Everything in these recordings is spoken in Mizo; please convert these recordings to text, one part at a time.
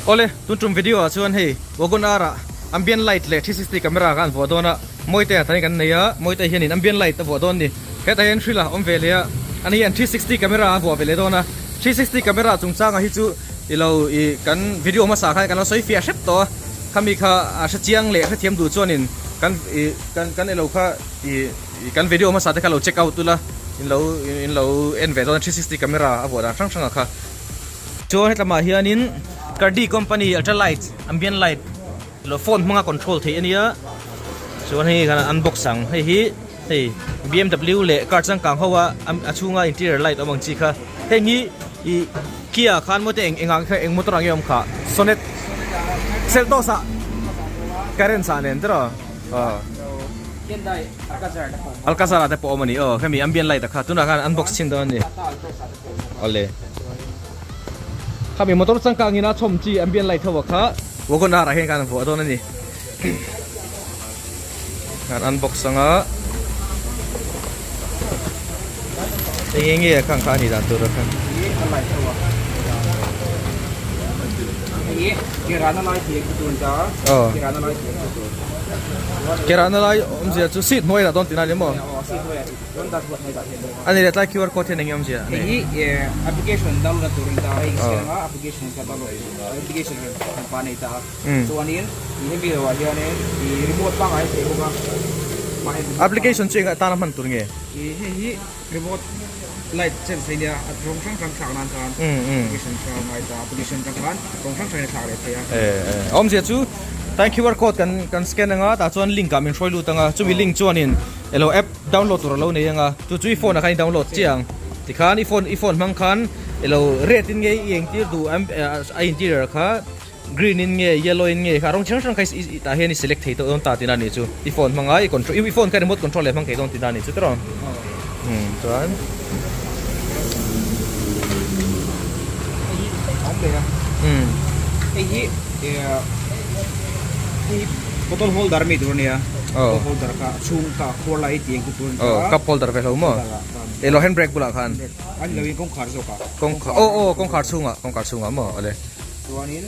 Awle, tun tum video ah chuan hei Wagon R ah ambient light leh 360 camera kha an vuah dawn a, Mawite ah tani kan nei a, Mawite hianin ambient light a vuah dawn a ni. Hetah hian Hrila awm ve leh a, ani hian 360 camera a vuah ve leh dawn a, 360 camera chungchangah hi chu ilo ih kan video hmasa khan kan lo sawi fiah hrep tawh a, khami kha a hre chiang leh hrethiam duh chuanin kan ih kan kan ilo kha ih kan video hmasa te kha lo check out ula in lo in lo en ve dawn a 360 camera a vuah dan hrang hrang ah kha. Chuan hetlamah hianin Cardi company ultra light ambient light lo phone hmanga control theih a nia chuan hei kan unbox ang hei hi hei BMW leh car changkang ho a a chhunga interior light awm ang chi kha heng hi ih Kia khan maw te eng eng ang kha eng motor ang nge awm kha Sonet Seltos ah Carens ah nen tiraw aw Alcazar ah te pawh awm a ni aw hemi ambient light ah kha tunah khan unbox chhin dawn a ni. Awle. Khami motor changkang ina chhawm chi ambient light ho ah kha Wagon R ah hian khan an vuah dawn a ni. Kan unbox anga eng eng nge khang kha a nih dan tur a khan. Aw. Kirana lai awmzia chu seat hnuai lah dawn tihna a ni maw? A ni leh tlai QR code hian eng nge awmzia a nei? Hei hi application download na tur a ni ta a, hei siam a application kha download application hran pa a nei ta a, chuanin ih hemi lo ah hianin ih remote pangngai a theih bawk a, Application chu engah tana hman tur nge? Ih hei hi remote light chen thei nia a rawng hrang hrang thlak nan khan application kha a ngai ta a, application atang khan rawng hrang hrangin a thlak leh thei a. Awmzia chu tlai QR code kan kan scan anga tah chuan link ah min hruai lut anga chumi link chuanin elo app download tur a lo nei anga chu chu i phone ah khan i download chiah ang tikhan i phone i phone hmang khan elo red in nge i engtir duh a interior kha green in nge yellow in nge kha rawng chi hrang hrang kha i tah hian i select thei tawh dawn ta tihna a nih chu i phone hmanga i control i phone kha remote control leh hmang thei dawn tihna a nih chu tiraw chuan hei hi hei bottle holder mi tur a nia. Aw. Cup holder kha a chhung kha a khuar lai tih ang chu tur a ni Aw a. cup holder ve hlo maw? Elo handbrake bulah khan. A ni loin kawngkhar zawk ah. Kawngkhar aw aw kawngkhar chhungah kawngkhar chhungah maw awle. Chuanin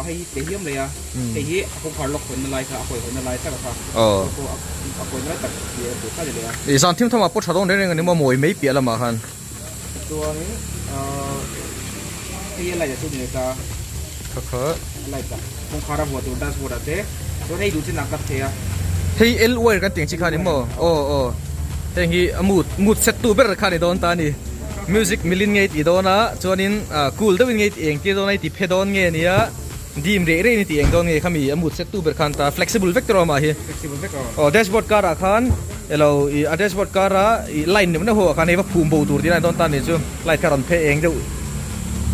hei hi te hiam leh a hei hi a kawngkhar lock hawnna lai kha a kawi hawnna lai tak a kha. Aw. A kawi lai tak tih a tur kha ni leh a. Ih zan thim thawmah pawh tha dawn reng reng a ni maw mawi mai piah lamah khan. Chuanin hei hi a light ah chu ni leh ta. Kha kha. A light ah kawngkhar a vuah tur dashboard ah te chuan hei duh chin ah cut thei a. Hei L wire kan tih ang chi kha a ni maw? Aw aw heng hi a mood mood set tu ber kha a ni dawn ta a ni. Music milin nge i tih dawn a chuanin cool deuhin nge i tih engtir dawn a i ti phe dawn nge nia dim reh reh in i tih eng dawn nge khami a mood set tu ber khan ta flexible vek tawh amah hi. Flexible vek aw. Aw dashboard car ah khan elo ih a dashboard car a ih line neuh neuh ho ah khan hei va phum bo tur tih na ni dawn ta a nih chu light kha rawn phe eng deuh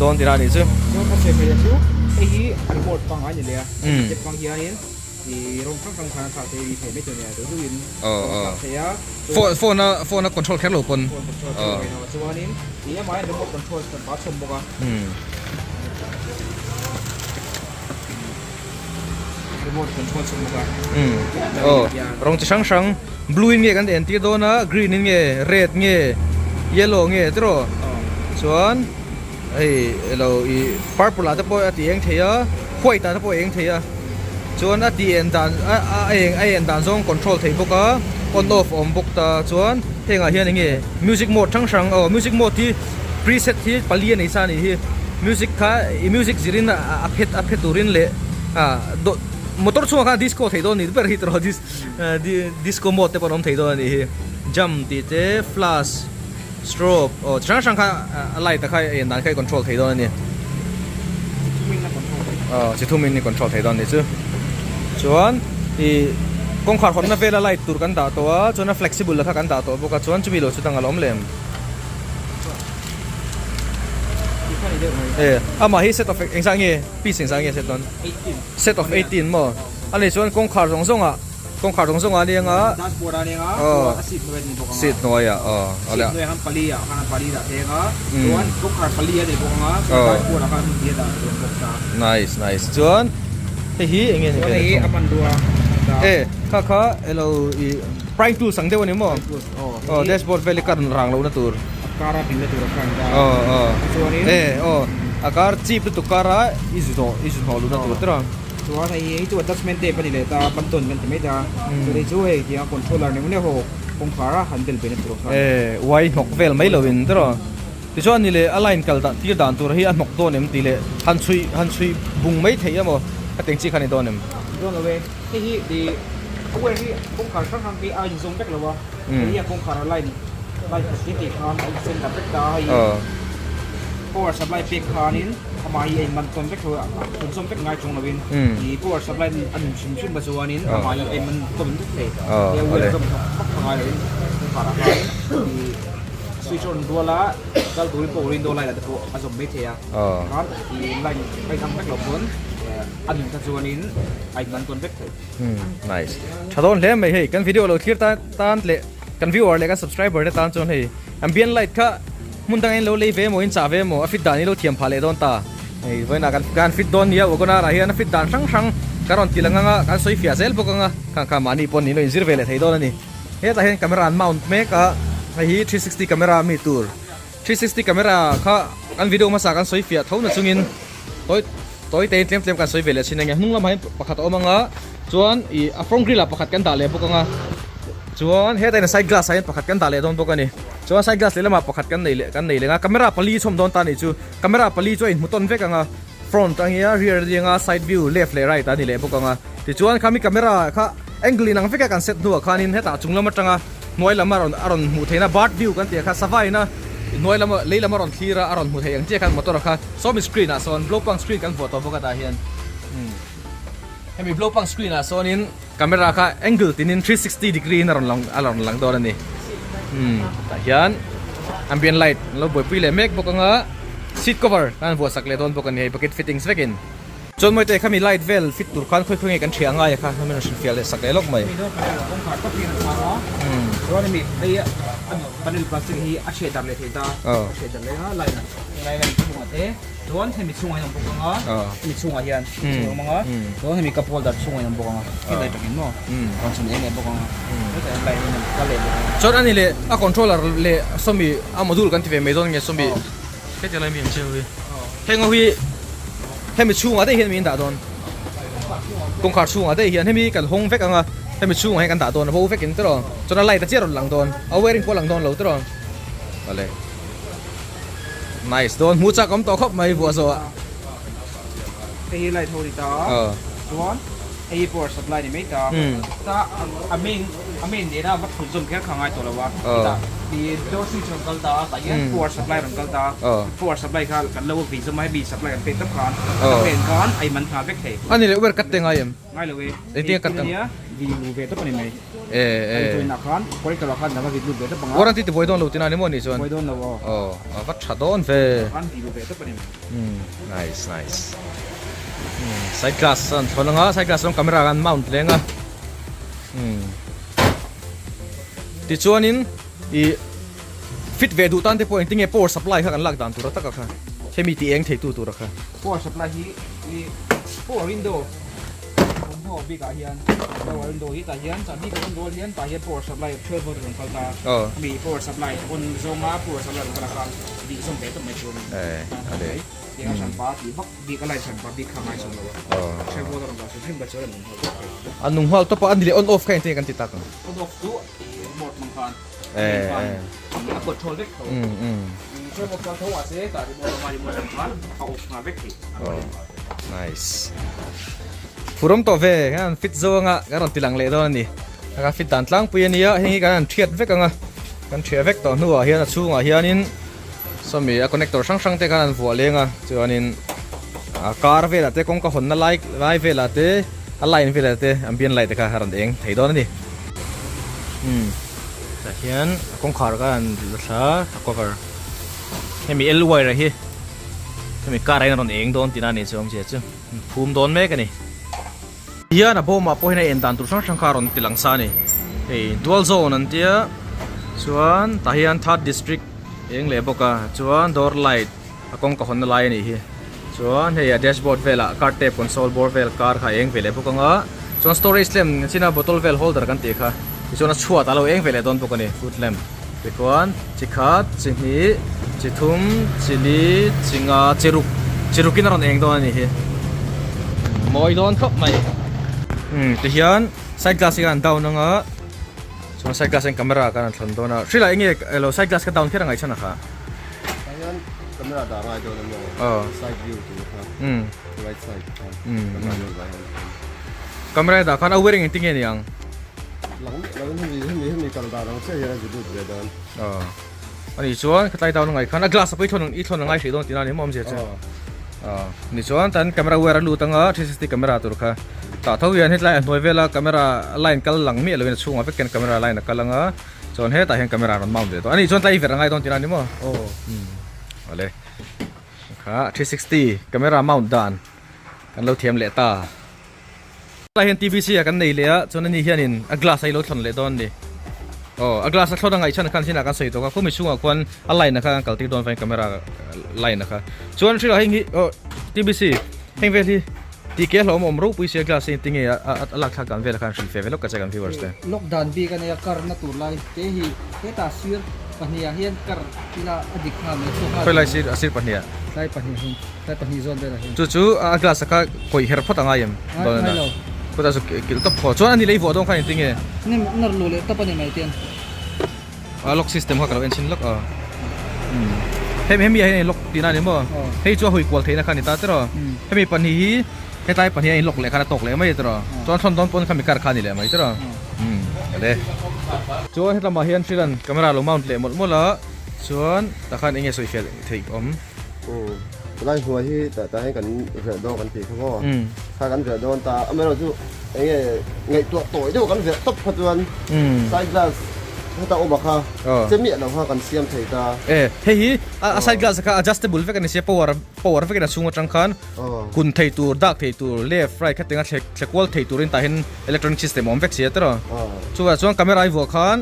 dawn tih na a nih chu. Chuan ka sawi phei chu hei hi remote pangngai a ni leh a step hmang hianin ih rawng hrang hrang khan a thlak thei a ni thei mai tur a ni a duh duhin a thlak thei a phone phone a phone a control kher lo pawn phone control kher lo in aw chuanin ih amah hian remote control hranpa a chhawm bawk a. Remote control chhawm bawk a. Aw rawng chi hrang hrang blue in nge kan entir dawn a green in nge red nge yellow nge tiraw chuan hei elo ih purple ah te pawh a ti eng thei a white ah te pawh a eng thei a chuan a ti en dan a a eng a en dan zawng control thei bawk a on off a awm bawk ta chuan hengah hian eng nge music mode hrang hrang aw music mode hi preset hi pali a nei sa a nih hi music kha ih music zirin a phet a phe turin leh ah dawh motor chhungah khan disco theih dawn a ni ber hi tiraw disco mode te pawh an awm thei dawn a nih hi jump tih te flash strobe aw chi hrang hrang kha a light a kha en dan kha i control thei dawn a ni aw chi thum in i control thei dawn a ni chu chuan ih kawngkhar hawnna vela light tur kan dah tawh a chuan a flexible la kha kan dah tawh bawk a chuan chumi lo chu dang a la awm lem. E amah hi set of engzah nge piece engzah nge set dawn set of 18 maw ani chuan kawngkhar zawng zawng ah kawngkhar zawng zawng ah ania nga dashboard ah ania nga chuan a seat hnuai a ni bawk anga seat hnuai ah aw seat hnuai ah khan pali ah khan pali dah thei anga chuan kawngkhar pali a nei bawk anga chuan dashboard ah khan hmun hnih a dah chuan bawk ta nice nice chuan hei hi enge ni chuan hei hi a hmanrua e kha kha elo i prime tools ang deuh a ni maw Aw dashboard vel hi ka rawn rang lohna tur. A car a binna tur a khan ta. Aw aw. Chuanin. E aw. A kar chip lutuk kara i zu hnawh i zu hnawh luhna tur tawh a. Chuan hei hi chu attachment tape a ni leh ta button kan ti mai ta. Chuan hei chu hei tiang controller neuh neuh ho kawngkhar a han bel ve na tur kha. E uai hnawk vel mai lo in tawh a. Tichuan ni leh a line kal dan tir dan tur hi a hnawk dawn em tih leh han chhui han chhui bung mai theih emaw ka teng chi kha ni dawn em? Ni dawn lo e. Hei hi i a wire hi kawngkhar hrang hrang hi a inzawm vek lo a. Hei hi a kawngkhar a line line khat tih tih khan a insen ta vek ta a. Hei power supply pek khanin amah hi a inman tawn vek tho a, a inzawm vek ngai chuang lovin i power supply a nun hrim hrim a chuanin amah hi a inman tawn vek thei. Hei a wire zawm vak tha ngai lovin kawngkharah khan i. Switch on rual a kal turin power window light ah te pawh a zawm mai thei a khan ih line a inang vek loh pawn a nun kha chuanin a inman tawn vek thei. Nice. Tha dawn hle mai hei kan video lo thlir tan tan leh kan viewer leh kan subscriber te tan chuan hei ambient light kha hmun dangah in lo lei ve emaw in chah ve emaw a fit dan hi lo thiam phah leh dawn ta. Hei vawiinah kan kan fit dawn nia Wagon R ah hian a fit dan hrang hrang kan rawn ti lang anga kan sawi fiah zel bawk anga khang kha mahni pawn in lo inzir ve leh thei dawn a ni. Hetah hian camera an mount mek a, hei hi 360 camera mi tur. 360 camera kha kan video hmasa kan sawi fiah tho na chungin tawi tawi te in tlem tlem kan sawi ve leh thin enge. Hnung lamah hian pakhat a awm anga chuan ih a front grill ah pakhat kan dah leh bawk anga chuan hetah hian side glass ah hian pakhat kan dah leh dawn bawk a ni. Chuan side glass lehlamah pakhat kan nei leh kan nei leh anga camera pali chhawm dawn ta a nih chu. Camera pali chu a inhmu tawn vek anga front a nia rear a nia side view left leh right a ni leh bawk anga tichuan khami camera kha angle inang veka kan set hnuah khanin hetah chung lam atanga hnuai lam a rawn a rawn hmuh theihna bird view kan tih kha sava ina hnuai lam lei lam a rawn thlir a a rawn hmu thei ang chiah khan motor kha sawmi screen ah sawn blow pang screen kan vuah tawh bawk a tah hian hemi blow pang screen ah sawnin camera kha angle tinin 360 degree in a rawn lang a rawn lang dawn a ni tah hian ambient light an lo buaipui leh mek bawk anga seat cover an vuah sak leh dawn bawk a ni hei bucket fittings vekin. Chuan Mawite khami light vel fit tur khan khawi khawi nge kan thiah ngai a kha hemi rawn hrilhfiah leh sak leh lawk mai. Hemi dawn panel a kawngkhar tawp hian a chhang a, chuan hemi hei panel plastic hi a chhiat darh leh thei ta, a chhiat darh leh a line a line a chhungah te chuan hemi chhungah hian a awm bawk ang a, hemi chhungah hian chhungah awm ang a, chuan hemi cup holder chhungah hian a awm bawk ang a, helai takin maw rawn chhun eng leh bawk ang a, hetah hian light hian a kal leh bawk ang a. Chuan ani leh a controller leh sawmi a module kan ti ve mai dawn nge sawmi hetiang lai mi ang chiang hi heng ho hi. Hemi chhungah daih hian mi an dah dawn. Kawngkhar chhungah daih hian hemi kan hawng vek ang a, hemi chhungah hian kan dah dawn a bo vekin tiraw. Chuan a light a chiah rawn lang dawn, a wiring pawh a lang dawn lo tiraw. Vale. Nice dawn, hmuh chak awm tawh khawp mai vuah zawh ah. Hei hi light ho ni ta a, chuan hei hi power supply ni mai ta. Ta a main a main nena va thun zawm kher kha ngai tawh lo a, hetah i door switch rawn kal ta a, tah hian power supply rawn kal ta a, power supply kha kan lo vei zawm a, hemi supply kan pek tawp khan a pen khan a inman nghal vek thei. A ni leh wire cut te ngai em? Ngai lo e. Engtin a cut ang? Nia vi lu ve tawp a ni mai. E e. A join ah khan connector ah khan dang a vit lut ve tawp ang a. Warranty ti buai dawn lo tina ni maw ni chuan? Buai dawn lo aw. Aw a va tha dawn ve. Khan vi lu ve tawp a ni mai. Umm nice nice. Umm side glass a an thlawn ang a, side glass chuan camera an mount leng a. Umm tichuanin ih fit ve duh tan te pawh engtin nge power supply kha kan lak dan tur a taka kha hemi tih eng thei tu tura kha. Power supply hi ih power window thawmhnaw bik ah hian power window hi tah hian chahbi kan on rual hian tah hian power supply 12 volt rawn kal ta hemi power supply on zawnga power supply rawn kal a khan bih zawm ve tawp mai tur a ni. Tiang a hranpa tih vak bik a light hranpa bik kha ngai chawm lo a hre vual a rawn dah hrim hrim ka chuan a nung nghal tawp thei. A nung nghal tawp a a ni leh on off kha engtin nge kan ti tak ang? On off chu remote hmang khan a control vek tho. Hre vual kal tho ah se tah remote lama remote hmang khan a off nghal vek thei. Nice. Phurawm tawh ve kan fit zo anga kan rawn ti lang leh dawn a ni. Kan fit dan tlangpui a nia heng hi kan han thiat vek anga kan thiah vek tawh hnuah hian a chhungah hianin Sawmi a connector hrang hrang te khan an vuah leng a chuanin a car velah te kawngka hawnna lai lai velah te a line velah te ambient light te kha a rawn eng thei dawn a ni umm tah hian a kawngkhar kha an la thla a cover hemi L wire hi hemi car ah hian a rawn eng dawn tihna a ni chu awmzia chu phum dawn mek a ni. Hian a bawmah pawh hian a en dan tur hrang hrang kha a rawn ti lang sa a ni. Hei dual zone an tia chuan tah hian third district eng leh bawk a chuan door light a kawngka hawnna lai a nih hi chuan hei a dashboard velah car tape console bawr vel car kha a eng ve leh bawk ang a chuan storage lamp china bottle vel holder kan tih kha tichuan a chhuat a lo eng ve leh dawn bawk a ni foot lamp tikhuan chi khat chi hnih chi thum chi li chi nga chi ruk. Chirukin a rawn eng dawn a nih hi. Mawi dawn khawp mai. Umm tihian side glass hi kan down anga chuan side glass hian camera kan han thlawn dawn a. Hrilh ah enge elo side glass ka down kher a ngaihchhan a kha. Tah hian camera dah ngai dawn a maw? Aw. Side view tur kha. Umm. Right side kha. Umm. Camera lo dah hian. Camera dah khan a wearing engtin nge ni ang? Lang miah lo in hemi hemi hemi kal dan ang chiah hian a zut lut ve dawn. Aw. Ani chuan khatlai down a ngaih khan a glass a pawh i thlawn i thlawn a ngai hrih dawn tihna a ni maw awmzia chu. Aw. Ni chuan tan camera wire a lut anga 360 camera tur kha tah tho hian hetlai a hnuai vela camera line kal lang miah lo in a chhungah vek hian camera line a kal anga chuan hetah hian camera a rawn mount ve tawh. Ani chuan tlai i verh a ngai dawn tihna a ni maw? Aw. Umm. Awle. Kha 360 camera mount dan kan lo thiam leh ta. Tlai hian TVC ah kan nei leh a, chuan ani hianin a glass a ilo thlawn leh dawn a ni. Aw, a glass a thlawn a ngaihchhan khan sinah kan sawi tawk a, khumi chhungah khuan a line a kha kan kal tir dawn vangin camera line a kha. Chuan hrilh ah heng hi aw TVC heng vel hi tih ke hlauhawm awm ropui sia glass hi tinge a a lak thlak dan vel khan hrilh fe ve lawk ka che kan viewers te. Lockdown bik a nia kar na tur lai te hi hetah sir pahnih ah hian kar ila a dik nghal mai chhuak nghal. Khawi lai sir a sir pahnih ah? Tlai pahnih hian. Tlai pahnih zawn velah hian. Chu chu a glass a kha kawih her phawt a ngai em? Ngai ngai lo. Khawtah chu kilh tawp khaw. Chuan ani lei vuah dawn khan engtin nge? Ni nar luh leh tawp a ni mai tian. A lock system kha ka lo en chhin lawk a. Umm. Hemi hemi ah hian in lock tihna a ni maw? Hei chu a hui kual theihna kha a ni ta tiraw? Hemi pahnih hi hetlai pahnih a in lock leh khan a tawk leh mai a tiraw? Chuan thawn dawn pawn kha mi kar kha a ni leh mai tiraw? Umm. Awle. Chuan hetlama hian Srilan camera lo mount leh mawlh mawlh a. Chuan tah khan enge sawi fiah theih awm? Umm lai hnuai hi tah tah hian kan verh dawn kan tih kha maw? Kha kan verh dawn ta amaherawh chu enge ngaihtuah tawi deuh kan verh tawp kha chuan side glass heta awm a kha che miah lo kha kan siam thei ta. E hei hi a side glass kha adjustable vek a ni sia power power vek in a chhung atang khan kun thei tur dak thei tur left right kha tinga thle thle kual thei turin tah hian electronic system a awm vek sia tiraw chuvah chuan camera i vuah khan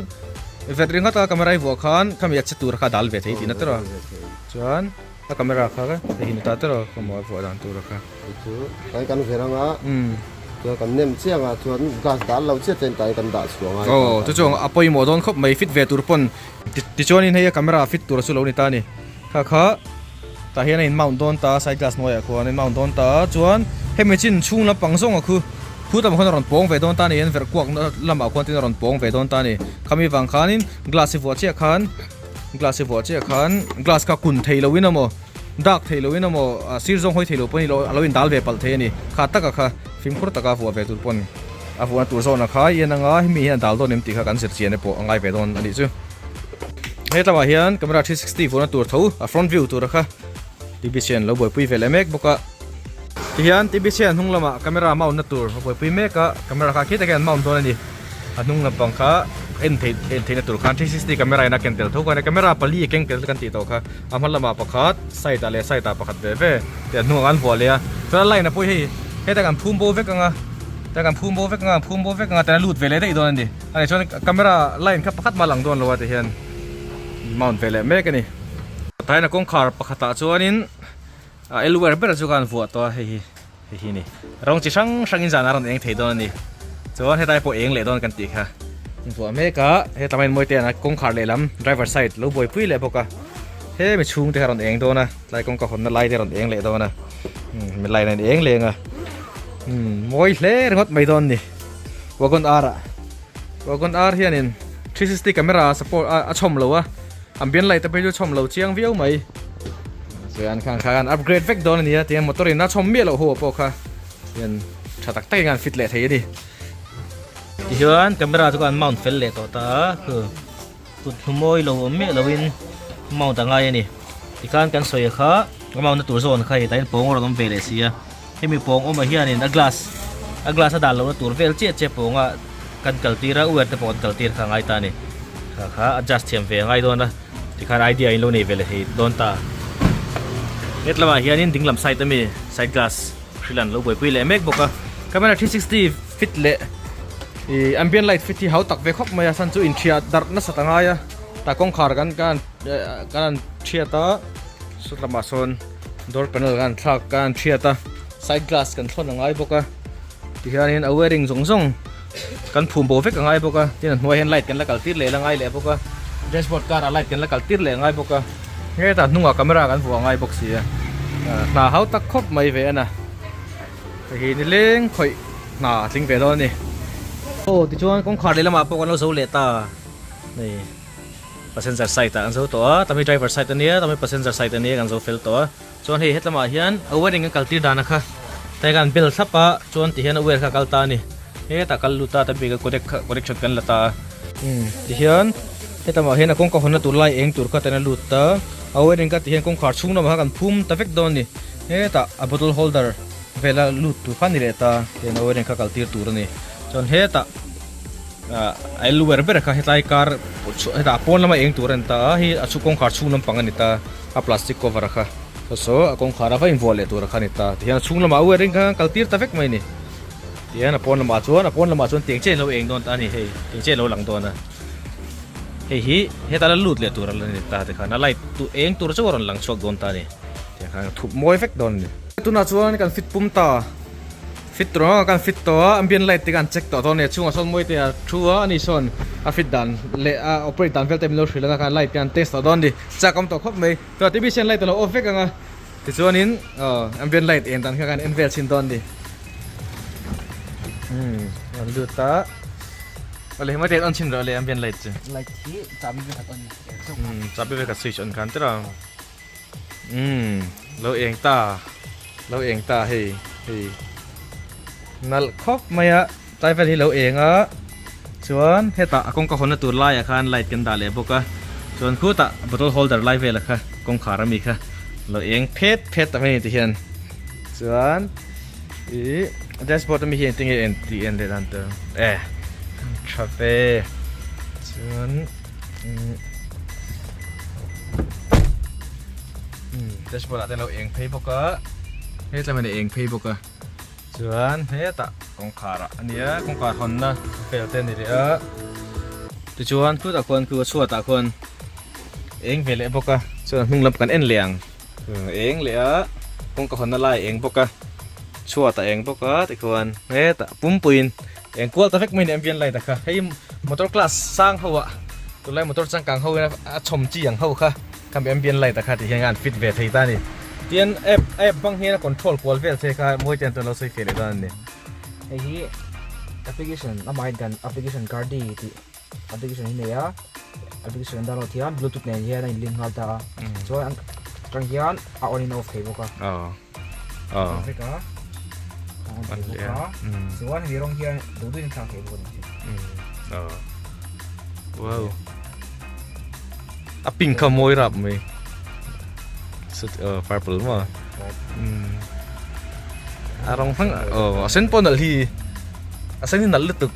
verh ringawt a camera i vuah khan khami a che tur kha a dal ve thei tihna tiraw. Chuan a camera kha hei hi ni ta tiraw ka hmuh a vuah dan tur a kha. Hei chu kai kan ver anga chuan kan nem chiang a chuan glass dal lo chiah chuan tai kan dah chhuah ngai. Aw chu chuan a pawimawh dawn khawp mai fit ve tur pawn tichuanin hei a camera fit tur chu lo ni ta a ni. Kha kha tah hian a in mount dawn ta side glass hnuaiah khuan a in mount dawn ta chuan hemi chin chhung lampang zawng a khu khu lamah khuan a rawn pawng ve dawn ta a ni an verh kuak lamah khuan tin a rawn pawng ve dawn ta a ni. Khami vang khanin glass hi vuah chiah khan. Glass hi vuah chiah khan glass kha kun thei loin emaw dak thei loin emaw sir zawng hawi thei lo pawhin a lo indal ve palh thei a ni. Kha taka kha fimkhur taka vuah ve tur pawn a vuahna tur zawna kha i en anga hemi hian a dal dawn em tih kha kan zir chian pawh a ngai ve dawn a nih chu. He tlangah hian camera 360 vuahna tur tho a front view tura kha TBC an lo buaipui ve leh mek bawk a. Tihian TBC an hnung lamah camera mount na tur a buaipui mek a, camera kha khi takin an mount dawn a ni. A hnung lampang kha en theih en theihna tur khan 360 camera in a ken tel tho khan camera pali a keng tel kan tih tawh kha a hma lamah pakhat side ah leh side ah pakhat ve ve tih a hnungah khan vuah leh a chuan a line ah pawh hei hetah kan phum bo vek anga hetah kan phum bo vek anga phum bo vek anga tihian a lut ve leh daih dawn a ni ani chuan camera line kha pakhat mah a lang dawn lo a tihian mount ve leh mek a ni. Tah hian a kawngkhar pakhatah chuanin a elwer ber chu khan vuah tawh a hei hi. Hei hi ni. Rawng chi hrang hrangin zan a rawn eng thei dawn a ni. Chuan hetlai pawh eng leh dawn kan tih kha. Invuah mek a, hetlai main Mawite an kawngkhar lehlam driver side lo buaipui leh bawk a. He mi chhung te kha rawn eng dawn a, tlai kawngka hawnna lai te rawn eng leh dawn a. Umm mi line a in eng leng a. Umm mawi hle ringawt mai dawn a ni. Wagon R ah. Wagon R hianin 360 camera support a chhawm lo a. Ambient light te phei chu chhawm lo chiang viau mai. Chuan khan kha khan upgrade vek dawn a nia tiang motor in a chhawm miah loh ho pawh kha hian tha tak tak in an fit leh thei a ni. Tihian camera chu kan mount fel leh tawh ta a khu kut hnu mawi lo awm miah lo in mount a ngai a ni. Tikhan kan sawi kha a mount na tur zawn kha hei tah hian pawng a rawn awm ve leh si a. Hemi pawng awmah hianin a glass a glass a dan lohna tur vel chiah chiah pawnga kan kal tir a uar te pawh kan kal tir kha a ngai ta a ni. Kha kha adjust thiam ve a ngai dawn a tikhan idea in lo nei ve leh thei dawn ta. Het lamah hianin dinglam side ami side glass hrilh an lo buaipui leh mek bawk a. Camera 360 fit leh ih ambient light fit hi hau tak ve khawp mai a chhan chu inthiah darh nasat a ngai a tah kawngkhar kan kan kan han thiat a saw lamah sawn. Door panel kan thlak a an thiat a side glass kan thlawn a ngai bawk a tihianin a wiring zawng zawng kan phum bo vek a ngai bawk a tin a hnuai hian light kan la kal tir leh la ngai leh bawk a dashboard car ah light kan la kal tir leh a ngai bawk a hetah hnungah camera kan vuah a ngai bawk si a. Hna hau tak khawp mai ve a na. Hei hi nileng khawih hna a tling ve dawn a ni. Aw tichuan kawngkhar lehlamah pawh kan lo zo leh ta. Hei passenger side ah kan zo tawh a, tami driver side a nia, tami passenger side a nia kan zo fel tawh a. Chuan hei hetlamah hian a wedding an kaltir dan a kha tlai khan bel thlap a, chuan tihian a wire kha a kal ta a ni. Hetah kal lut a, ta bik a connect kha connection kan la ta a. Umm tihian hetlamah hian a kawngka hawnna tur lai eng tur kha atan a lut ta, a wedding kha tihian kawngkhar chhung lamah khan kan phum ta vek dawn a ni. Hetah a bottle holder vela lut tur kha a ni leh ta, tihian a wedding kha kaltir tur a ni. Chuan hetah ah a luer ber kha hetlai kar hetah a pawn lama eng tur a ni ta a, hei a kawngkhar chhung lampang a ni ta. A plastic cover a kha saw saw a kawngkhar a va invuah leh tur a kha a ni ta tihian a chhung lamah a wearing kha kal tir ta vek mai a ni tihian a pawn lamah chuan a pawn lamah chuan tiang chiah in lo eng dawn ta a ni hei tiang chiah in lo lang dawn a hei hi heta la lut leh tur a la ni ta tikhan a light tu eng tur chu a rawn lang chhuak dawn ta a ni tiang khan a thup mawi vek dawn a ni. Tunah chuan kan fit pum ta. Fit tur ang a kan fit tawh a, ambient light te khan check tawh dawn a ni a chhungah sawn mawi te a thu a ani sawn a fit dan leh a operate dan vel te min lo hrilh ang a khan light te an test tawh dawn a ni chak awm tawh khawp mai chuan T V hian light a lo off vek ang a tichuanin aw ambient light eng dan kha kan en vel chhin dawn a ni umm an lut a awle hmai te an on chhin rawh le ambient light chu light hi chahbi vek a on umm chahbi vek a switch on khan tiraw. Umm lo eng ta lo eng ta hei hei nalh khawp mai a tlai vel hi lo eng a chuan hetah a kawngka hawnna tur laiah khan light kan dah leh bawk a chuan khutah bottle holder lai vel kha kawngkhar ami kha lo eng phet phet ta mai a ni tihian chuan ih dashboard ami hi engtin nge en tih en leh dan tur e tha ve chuan. Dashboard ah te lo eng phei bawk a hetlai hmel a eng phei bawk a chuan hetah kawngkhar ah a nia kawngkhar hawnna vel te a ni leh a tichuan khutah khuan khu a chhuat ah khuan eng ve leh bawk a chuan hnung lam kan en leh ang eng leh a kawngka hawnna lai a eng bawk a chhuat a eng bawk a tikhuan hetah pumpuiin Eng kual ta vek mai ni ambient light a kha hei motor class sang ho ah tunlai motor changkang ho in a chhawm chi ang ho kha khami ambient light a kha ti hian an fit ve thei ta a ni tin app app hmang hian a control kual vel che kha mawi te an chuan lo sawi feh leh dawn a ni. Hei hi application amah hian kan application cardi tih application hi nei a application an download hian bluetooth nen hian a in link nghal ta a chuan atang hian a on in a off thei bawk a. Aw. Vek a. A on thei bawk a. Chuan hemi rawng hian duh duhin thlak thei bawk a ni chu. Aw. Wow. A pink kha mawi rap mai. Sut uh, purple ma. Mm. A rawng hrang oh, a sen pawh nalh hi. A sen hi nalh lutuk.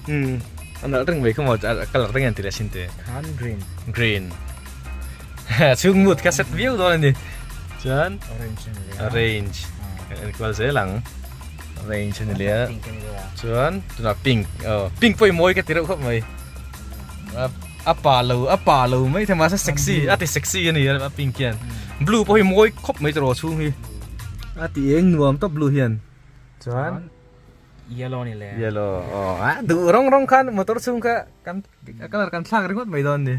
Mm. A nalh reng mai kha maw a colour reng an ti leh sin te. Khan green. Green. Chhung mut kha set viau dawn a ni. Chuan orange a ni leh a. Orange. En kual zel ang. Orange a ni leh a. Pink a ni leh a. Chuan tunah pink. Aw pink pawh i mawi ka ti reuh khawp mai. A pa lo a pa lo mai thei mahse sexy a ti sexy a ni a pink hian. Blue pawh hi mawi khawp mai tiraw chhung hi. A ti eng nuam tawp blue hian. Chuan Yellow ni le. Yellow. Aw a duh rawng rawng khan motor chhung kha kan colour kan thlak ringawt mai dawn a ni.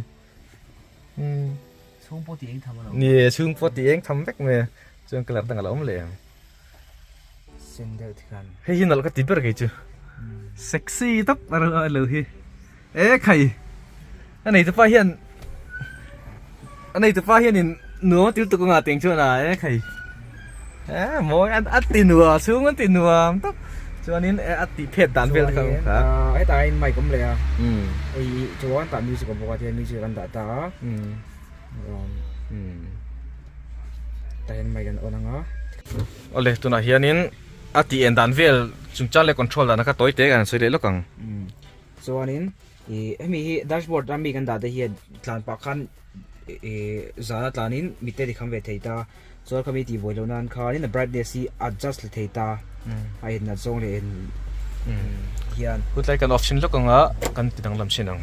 Chhung pawh tih eng tham a lo. Ni e, chhung pawh tih eng tham vek mai a, chuan colour dang a lo awm leh ang. Sen deuh te khan. Hei hi nalh ka ti ber kei chu. Sexy tawp a ro a lo hi. E khai. A nei tupa hian a nei tupa hianin nuam a til tuk anga teng chuan a e khai. E mawi a ti nuam chhung an ti nuam tawp. Chuanin a tih phet dan vel kha kha. Hetah hian mic awm leh a. Hei chuan tah music awm bawk a tihian music an dah ta a. Tah hian mic an on ang a. Awle tunah hianin a tih en dan vel chungchang leh control dan kha tawi te kan sawi leh lawk ang. Chuanin ih hemi hi dashboard a mi kan dah te hian tlan pah khan ih zan a tlanin mite ti kham ve thei ta. Chuan khami tih buai loh nan khanin a brightness hi adjust la thei ta a en nat zawng leh en hian. Hutlai kan off chhin lawk anga kan ti danglam chhin ang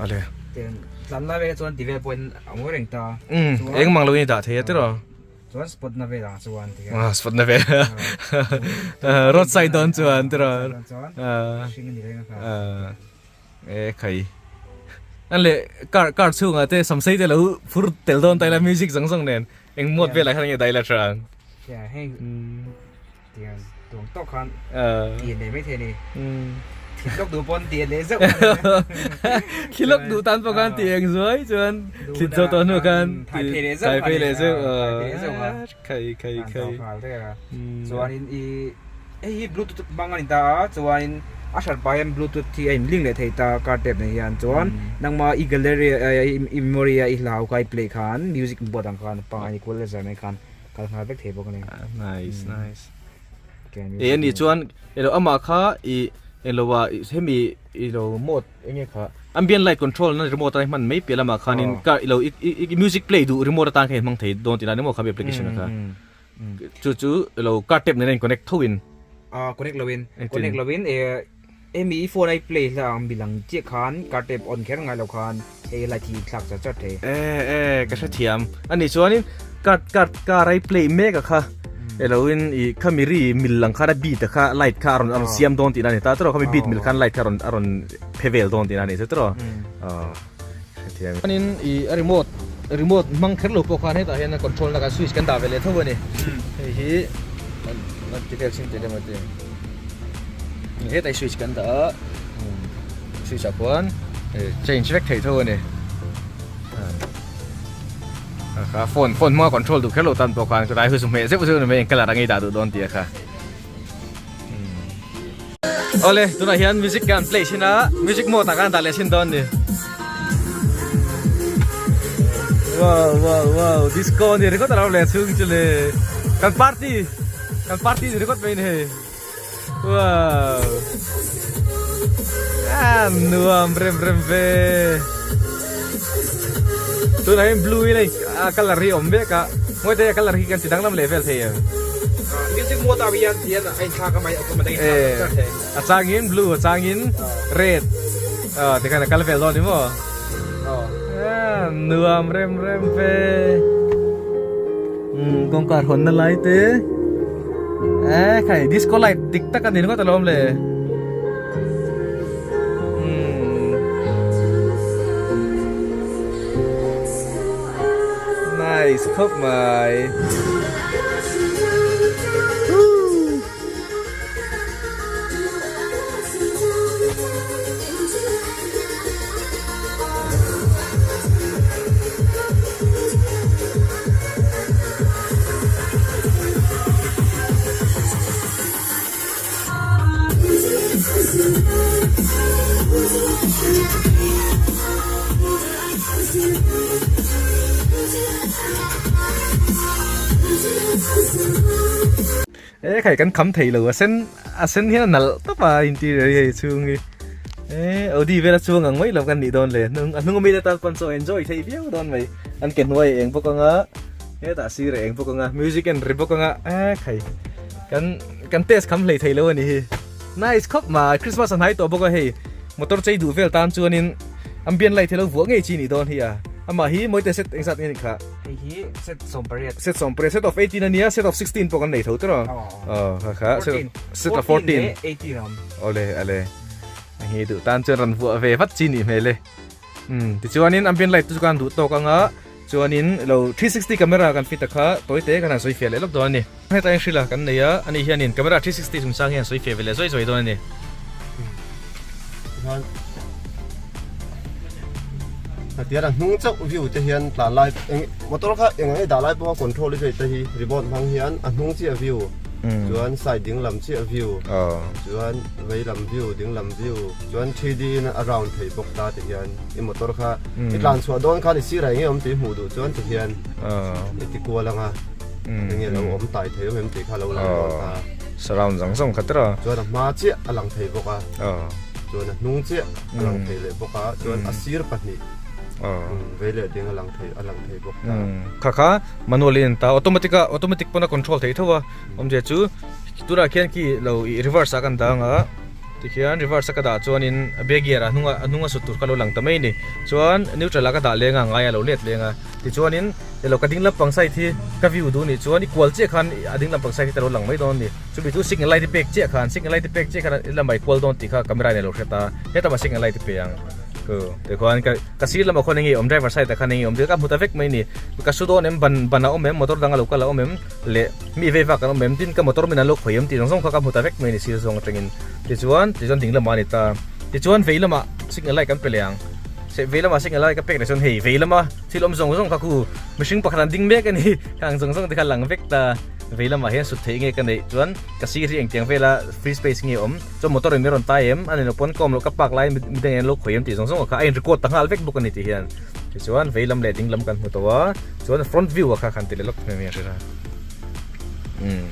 ale. Ten tlan lai velah chuan ti vel pawhin a ngawi reng ta. Umm eng mang loin i dah thei a tiraw. Chuan spot na vel ah chuan ti hian. Ah spot na vel road side dawn chuan tiraw. Hring a ni reng a kha. E khai. An le car car chhungah te samsei te lo phur tel dawn ta ila music zawng zawng nen. Eng mode velah khan nge daih la tha ang. Yeah, hei tiang tuang tawk khan ti leh mai thei ni. Thil lawk duh pawn ti leh zeuh. Thil lawk duh tan pawh khan ti eng zuai chuan thil zo tawh hnu khan thai phei leh zeuh. Thai phei leh zeuh. Thai phei leh zeuh a. Khai khai khai. Chuanin i hei hi bluetooth hmang a ni ta a chuanin a hran pah hian bluetooth hi a in link leh thei ta car tape nei hian chuan nangma i gallery i memory a i hlau kha i play khan music board ang khan pangngai equalizer mai khan kal nghal vek thei bawk a ni. Nice nice. E ani chuan elo amah kha i elo a hemi ilo mode enge kha ambient light control na remote a hman mai piah lamah khanin car ilo i music play duh remote atan kha i hmang thei dawn tih lai ni maw kha mi application kha. Chu chu ilo car tape nen a in connect tho in. Ah connect lo in connect lo in hemi i phone a i play hla ang bilang chiah khan car tape on kher ngai lo khan hei light hi thlak char char thei. E e ka hrethiam ani chuanin car car car a i play mek a kha ilo in i khami ri mil lang khan a beat a kha light kha a rawn a rawn siam dawn tihna a ni ta tawrh khami beat mil khan light kha a rawn a rawn phe vel dawn tihna a ni chu tawrh aw. Hrethiam. Chuanin i a remote remote hmang kher lo pawh khan hetah hian a control na kan switch kan dah ve leh tho a ni. Hei hi an ti vel chin tel emaw ti. Hetah hi switch kan dah a switch ah khuan change vek thei tho a ni. Kha phone phone hmanga control duh kher lo tan pawh khan chulai hu chu hmeh zeuh zeuh ni mai eng colour ang i dah duh dawn tih a kha. Awle tunah hian music kan play thin a music mode ah khan dah leh thin dawn ni wow wow wow disco ni ringawt a lo leh chhung chu le kan party kan party ni ringawt mai ni hei wow ah nuam rem rem ve tunah hian blue hi a colour hi a awm vek a ngawi te a colour hi kan ti danglam leh vel thei em music mode ah hian tian a inthlak a mai automatic in thlak char thei a changin blue a changin red tikhan a kal vel dawn ni maw nuam rem rem ve kawngkar hawnna lai te e khai disco light dik tak a ni ringawt alawm le. Nice khawp mai. E khai kan kham thei lo a sen a sen hian a nalh tawp a interior hi hei chhung hi e Audi vel a chuang ang mai lo kan nih dawn le hnung a hnung ami te tan pawn chaw enjoy thei viau dawn mai an ke hnuai a eng bawk anga hetah sir a eng bawk anga music en ri bawk anga e khai kan kan test kham hlei thei lo a ni hi nice khawp mai Christmas a hnai tawh bawk a hei motor chei duh vel tan chuanin ambient light hi lo vuah ngei chi nih dawn hi a amah hi mawite set engzat nge ni kha hei hi set 18 set 18 set of 18 ania set of 16 pawh kan nei tho tawh aw kha kha set of 14 18 awm awle ale hi duh tan chuan rawn vuah ve vat chi nih hmel e tichuanin ambient light chu kan duh tawk anga Chuanin lo 360 camera kan fit a kha tawi te kan han sawi fiah leh lawk dawn a ni. Hetah hian hrila kan nei a, ani hianin camera 360 chungchang hian sawi fiah ve leh zawi zawi dawn a ni. Tichuan hetiang a hnung chauh view te hian tlan lai eng motor kha eng ang i dah lai pawha control i zui te hi remote hmang hian a hnung chiah view chuan side ding lam chiah view chuan vei lam view ding lam view chuan 3D in a round thei bawk ta ti hian i motor kha I tlan chhuah dawn khan i sir ah enge awm tih hmuh duh chuan ti hian i ti kual anga enge lo awm tai thei awm em tih kha lo lang dawn ta. Surround zawng zawng kha tiraw. Chuan a hma chiah a lang thei bawk a, chuan a hnung chiah a lang thei leh bawk a, chuan a sir pahnih vei leh ding a lang thei a lang thei bawk ta. Kha kha manual in ta automatic a automatic pawn a control thei tho a awmzia chu tunah khian khi lo i reverse ah kan dang a. Tikhian reverse a ka dah chuanin a be gear a hnunga a hnunga sut tur kha lo lang ta mai a ni. Chuan neutral ah ka dah leng a ngai a lo let leng a. Tichuanin elo ka ding lampang side hi ka view duh nih chuan i kual chiah khan a ding lampang side hi ta lo lang mai dawn a ni. Chumi chu signal light i pek chiah khan signal light i pek chiah khan i lamah i kual dawn tih kha camera in a lo hre ta. Hetah mah signal light i pe ang. Khu tikhuan ka ka sir lamah khuan enge awm driver side ah khan enge awm tih ka hmu ta vek mai a ni. Ka su dawn em ban ban a awm em motor dang a lo kal a awm em leh mi vei vak an awm em tin ka motor min an lo khawi em tih zawng zawng kha ka hmu ta vek mai a ni sir zawng atangin. Tichuan tichuan ding lamah a ni ta. Tichuan vei lamah signal light kan pe leh ang. Vei lamah signal light ka pek leh chuan hei vei lama thil awm zawng zawng kha khu mihring pakhat an ding mek a ni. Khang zawng zawng te kha lang vek ta. Vei lamah hian sut theih nge ka neih chuan ka sir hi engtiang vela free space nge awm. Chuan motor in min rawn tai em? A ni lo pawn ka awm loh ka park lai midang in an lo khawi em tih zawng zawng ah kha a in record ta nghal vek bawk a ni tih hian. Tichuan vei lam leh ding lam kan hmu tawh a, chuan front view ah kha khan ti leh lawk thei mai a hre a. Umm.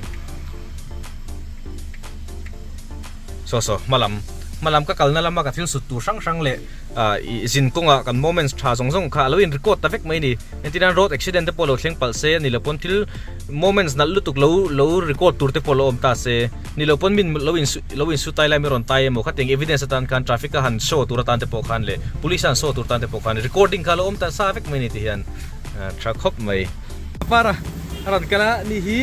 Saw saw hma lam hma lam ka kalna lama ka thil sut tur hrang hrang leh ah ih zin kawnga kan moments tha zawng zawng kha a lo in record ta vek mai a ni. Engtin nan road accident te pawh lo thleng palh se a ni lo pawn thil moments nalh lutuk lo lo record tur te pawh lo awm ta se. Ni lo pawn min lo in lo in su tai lai mi rawn tai emaw khatiang evidence atan khan traffic a han show tur atan te pawh khan leh police a han show tur tan te pawh khan recording kha lo awm ta sa vek mai ni ti hian tha khawp mai. Para a rawn kal a ni hi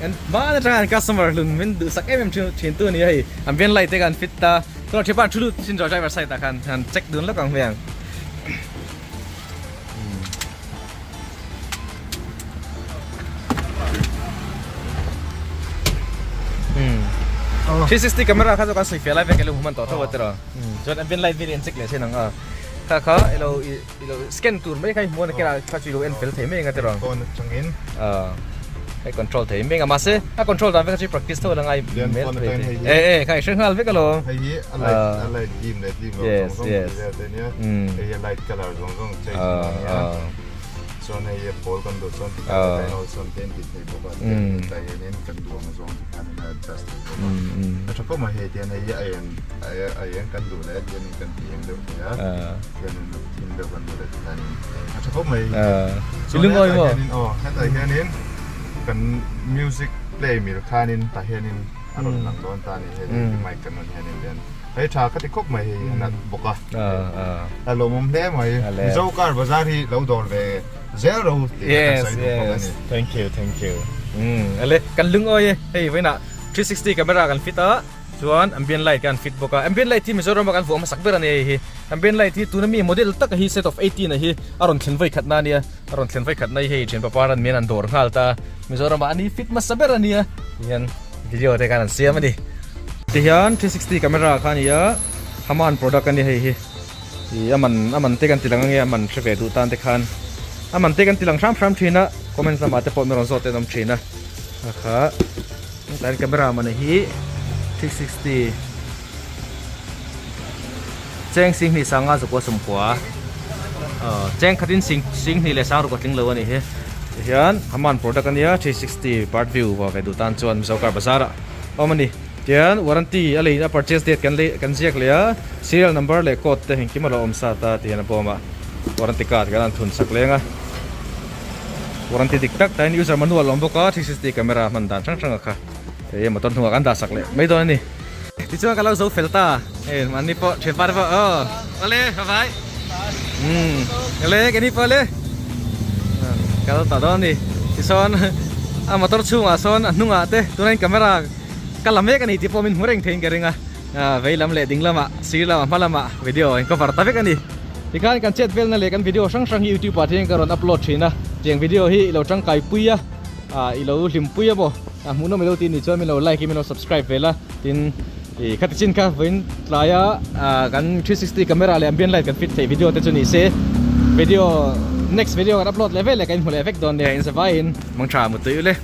kan hmaan atanga an customer hlun min duhsak em em thin tu a ni a hei ambient light te khan fit ta tunah thipa an thu lut thin driver side ah khan han check dun lawk ang hmiang. 360 camera kha chu kan sawi fiah lai vek ilo hmu hman tawh tho a tiraw chuan ambient light vel hi an check leh thin ang a kha kha ilo ilo scan tur mai kha i hmu a kela kha chu ilo en fel thei mai ang a tiraw phone atangin hei control thei mai ang a mahse a control dan vek kha chu i practice tho la ngai mel thei e e kha i hre nghal vek alawm hei hi a light a light dim leh dim lo zawng zawng tih vel te nia hei hi a light color zawng zawng change a nia. Chuan hei hi pawl kan duh chuan tikhan a dai awlsam te in ti thei bawk a tlai hianin kan duh ang zawng tikhan in a adjust thei bawk a a tha khawp mai hei tian hei hi a eng a eng kan duh leh tianin kan ti eng deuh thei a tianin a thim deuh kan duh leh tikhanin a tha khawp mai chuan hetah hianin aw hetah hianin kan music play mil khanin tah hianin a rawn lang dawn ta a ni hei mic kan rawn hianin tian hei tha ka ti khawp mai hei a nat bawk a. A lawmawm hle mai. Mizo car bazar hi lo dawr ve zel ro tih kha kan sawi duh bawk a ni. Thank you, thank you. Ale kan lungawi e. Hei vawiinah 360 camera kan fit a, chuan ambient light kan fit bawk a. Ambient light hi Mizoram a kan vuah hmasak ber a ni hei hi. Ambient light hi tuna mi model taka hi set of 18 a hi a rawn thlen vawi khatna a nia. A rawn thlen vawi khatna hi hei thian papa ran mian an dawr nghal ta. Mizoram ah a ni fit hmasa ber a nia. Tihian video te khan an siam a ni. Tihian 360 camera kha a ni a. Haman product a ni hei hi ih a man a man te kan ti lang ange a man hre ve duh tan te khan a man te kan ti lang hram hram thin a comments lamah te pawh min rawn zawt te an awm thin a a kha tlai hian camera man hi 360 cheng sing hnih sanga zakua sawmkua aw cheng khatin sing sing hnih leh sang ruk a tling lo a nih hi tihian Haman product a nia 360 bird view va ve duh tan chuan Mizo car bazar ah a awm a ni. Tihian warranty a leiin a purchase date kan lei kan ziak leh a, serial number leh code te engkim a lo awm sa ta tihian a bawm a, warranty card kan han thun sak leng a, warranty dik tak tain user manual a awm bawk a, 360 camera hman dan hrang hrang a kha hei motor hnungah kan dah sak leh mai dawn a ni. Tichuan ka lo zo fel ta, hei mahni pawh thianpa te pawh aw awle bye bye umm awle keini pawh le kal ta dawn a ni tichuan a motor chhungah sawn a hnungah te tunah hian camera Ka la mek a ni tih pawh min hmu reng theiin ka ring a, vei lam leh ding lamah, sir lamah, hma lamah video in cover ta vek a ni. Tikhan kan chet velna leh kan video hrang hrang hi youtube ah hian ka rawn upload thin a, tiang video hi i lo tangkai pui a, i lo hlim pui a maw, hmuhnawm i lo tih nih chuan min lo like in min lo subscribe vel a, tin ih khati chin kha vawiin tlaia kan 360 camera leh ambient light kan fit theih video te chu ni se, video next video kan upload leh vel leh kan inhmu leh vek dawn nia, inzavaiin. Mangtha mutui ule.